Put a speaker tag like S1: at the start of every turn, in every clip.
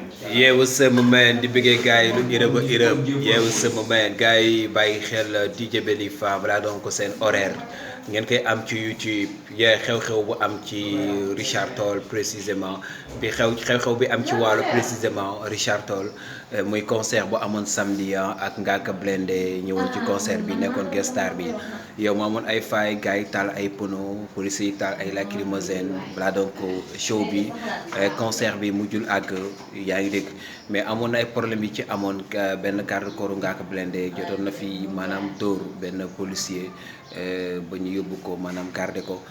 S1: Yeah, what's up, my man? Di bëggee gars yi lu Europe ba Europe. Yeah, what's up, my man? Gars yi bàyyi xel DJ Belly Fa balaa doon ko seen horaire ngeen koy am ci YouTube. Yeah, xew-xew bu am ci Richard Toll précisément xew-xew bi am ci wàllu précisément Richard Toll muy concert bu amoon samedi ak Ngaaka Blindé ñëwoon ci concert bi nekkoon guest star bi. yow mu amoon ay faay gars yi taal ay pono police yi taal ay lacrymogène balaa doon ko show bi concert bi mujjul àgg yaa ngi dégg mais amoon na ay problème yi ci amoon benn garde corps Ngaaka Blindé jotoon na fi maanaam dóor benn policier ba ñu yóbbu ko maanaam garder ko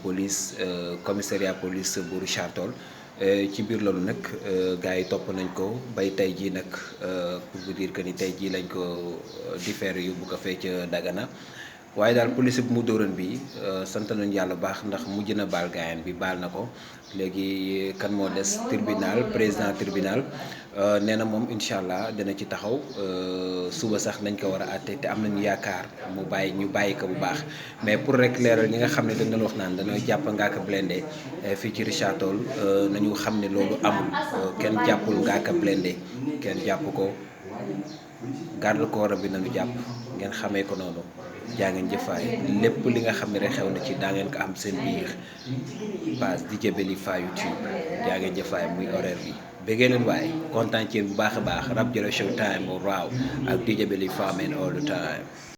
S1: police commissariat police bu Richard Toll ci biir loolu nag gars yi topp nañ ko bay tey jii nag pour vous dire que ni tey jii lañ ko différé yóbbu ko fee ca Dagana waaye daal police bi mu dóoran bi sant nañu yàlla baax ndax mujj na baal gaayan bi baal na ko léegi kan moo des tribunal président tribunal nee na moom incha allah dina ci taxaw suba sax nañ ko war a àtte te am nañu yaakaar mu bàyyi ñu bàyyi ko bu baax mais pour rek leeral ñi nga xam ne dañ doon wax naan dañoo jàpp Ngaaka Blindé fii ci Richard Toll nañu xam ne loolu amul kenn jàppul Ngaaka Blindé kenn jàpp ko garde corps bi nañu jàpp ngeen xamee ko noonu jaa ngeen jëfaay lépp li nga xam ne rek xew na ci daa ngeen ko am seen biir page DJ Belly Fa YouTube jaa ngeen jëfaay muy horaire bi bëggee leen waaye kontaan ci bu baax a baax Rap Jolo Show time waaw ak DJ Belly Fa man all the time